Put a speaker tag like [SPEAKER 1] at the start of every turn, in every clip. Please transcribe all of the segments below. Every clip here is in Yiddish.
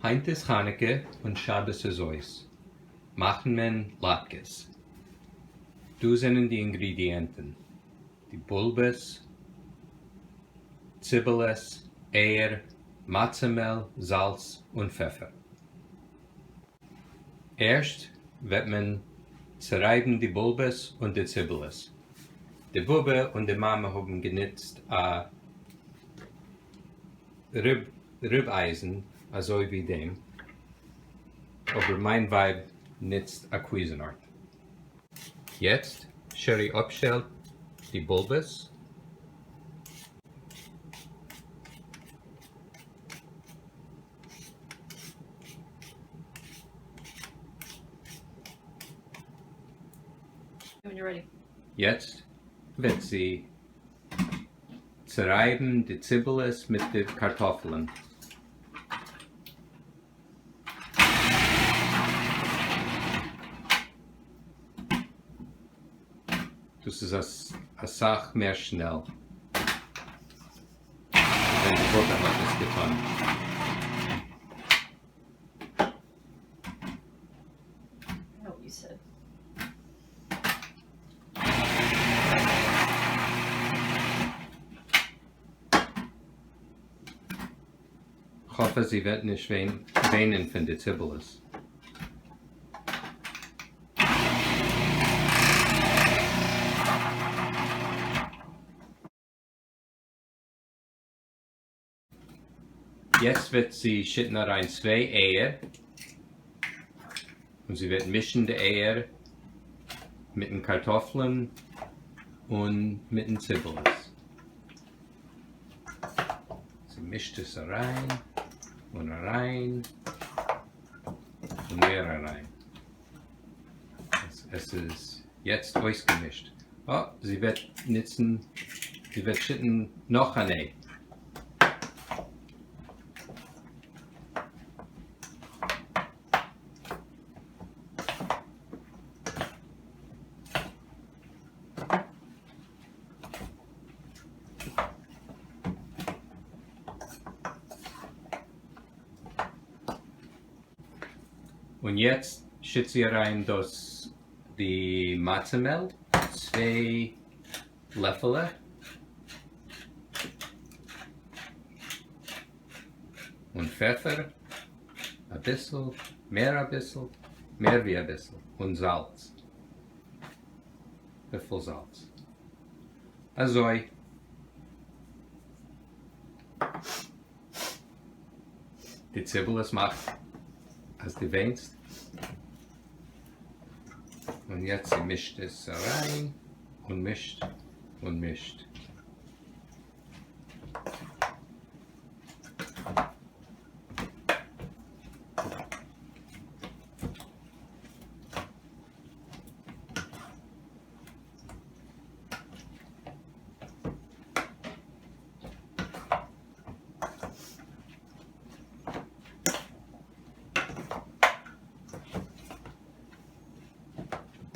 [SPEAKER 1] היינט איז חנוכה און שבת איז אויס, מאכן מען לאטקעס. דא זענען די אינגרידיענטן, די בולבעס, ציבעלעס, אייער, מצה מעל, זאלץ און פעפער. ערשט וועט מען צערייבן די בולבעס און די ציבעלעס. די באבע און די מאמע האבן גענוצט א ריב אייזן אזוי ווי דעם, אבער מיין ווייב נוצט א Cuisinart. יעצט שערי אפשעלט די בולבעס. יעצט וועט זי צערייבן די ציבעלעס מיט די קארטאפלען. דאס איז אסאך מער שנעל ווען די באבע האט עס געטאן. כ'האף אז זי וועט נישט וויינען פון די ציבעלעס. יעצט וועט זי שיטן אריין צוויי אייער, און זי וועט מישן די אייער מיטן קארטאפלען און מיטן ציבעלעס. זי מישט עס אריין און אריין און מער אריין. עס איז יעצט אויסגעמישט. אה, זי וועט נוצן, זי וועט שיטן נאך אן איי. און יעצט שיט זי אריין דאס די מצה מעל, צוויי לעפעלעך, און פעפער אביסל, מער אביסל, מער ווי אביסל, און זאלץ, וויפיל זאלץ? אזוי. די ציבעלעס מאכט אז די וויינסט. און יעצט זי מישט עס אריין און מישט און מישט.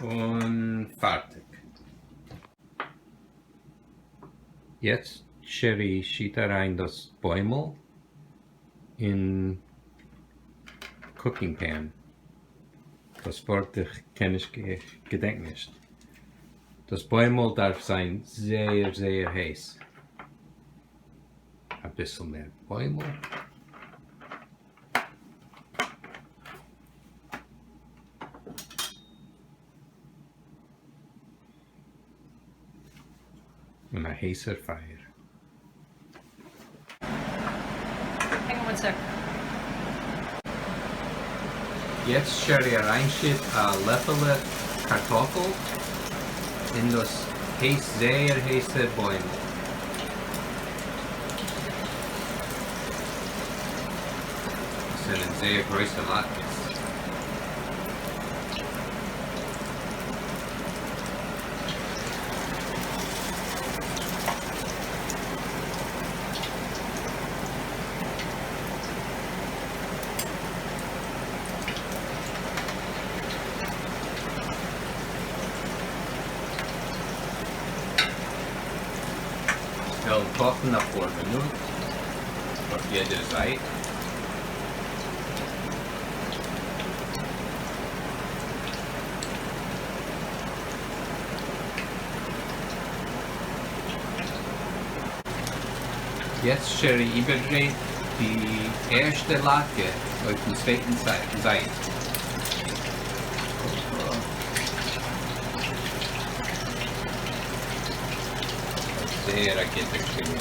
[SPEAKER 1] און פארטיג. יעצט שערי שיט אריין דאס בוימל אין cooking pan. דאס ווארט איך קען נישט געדענק נישט. דאס בוימל דארף זיין זייער זייער הייס. אביסל מער בוימל. און א הייסער פייער.
[SPEAKER 2] Hang on one sec.
[SPEAKER 1] יעצט שערי אריינשיט א לעפעלע קארטאפל אין דאס הייס זייער הייסע בוימל. עס זענען זייער גרויסע לאטקעס. שטעלן קאכן אפאר מינוט אויף יעדער זייט. יעצט שרי איבערדרייט די ערשטע לאטקע אויפן צווייטן זייט. זייער א גוטער שיעור.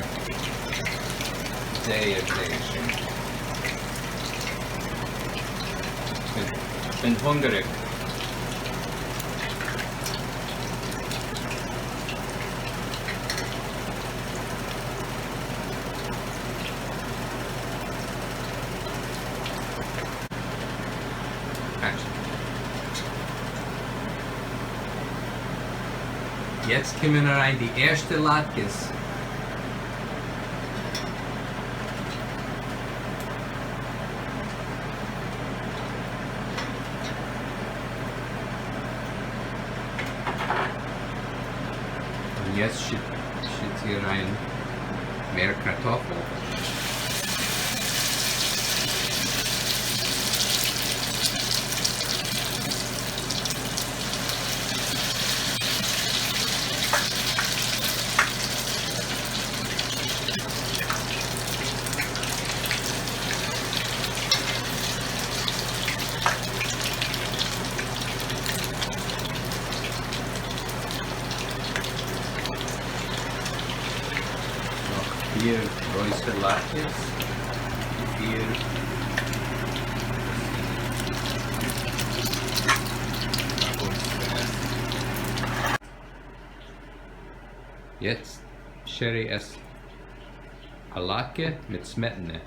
[SPEAKER 1] זייער זייער שיין. כ'בין הונגעריג. יעצט קומען אריין די ערשטע לאטקעס. און יעצט שיט זי אריין מער קארטאפל. נאך פיר גרויסע לאטקעס, די פיר וואס זענען ביי אונז צו עסן. יעצט שרי עסט א לאטקע מיט סמעטענע.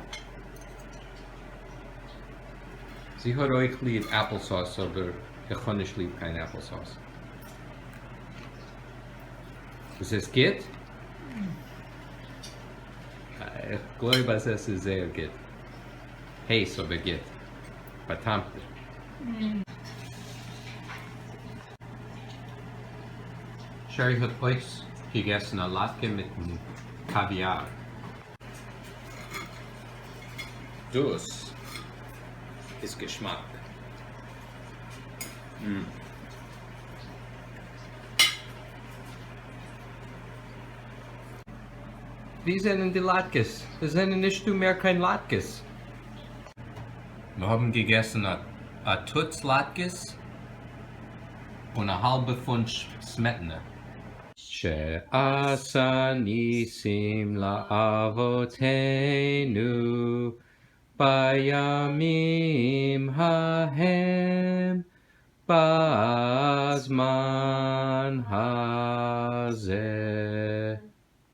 [SPEAKER 1] זי האט אויך ליב apple sauce אבער איך האב נישט ליב קיין apple sauce. איז עס גוט? איך גלויב אז עס איז זייער גוט. הייס אבער גוט. באטאמט. שרי האט אויך געגעסן א לאטקע מיטן קאוויאר. דאס איז געשמאק. ווי זענען די לאטקעס? עס זענען נישטא מער קיין לאטקעס. מיר האבן געגעסן א טוץ לאטקעס און א האלבע פונט סמעטענע. שעשה ניסים לאבותינו בימים ההם בזמן הזה.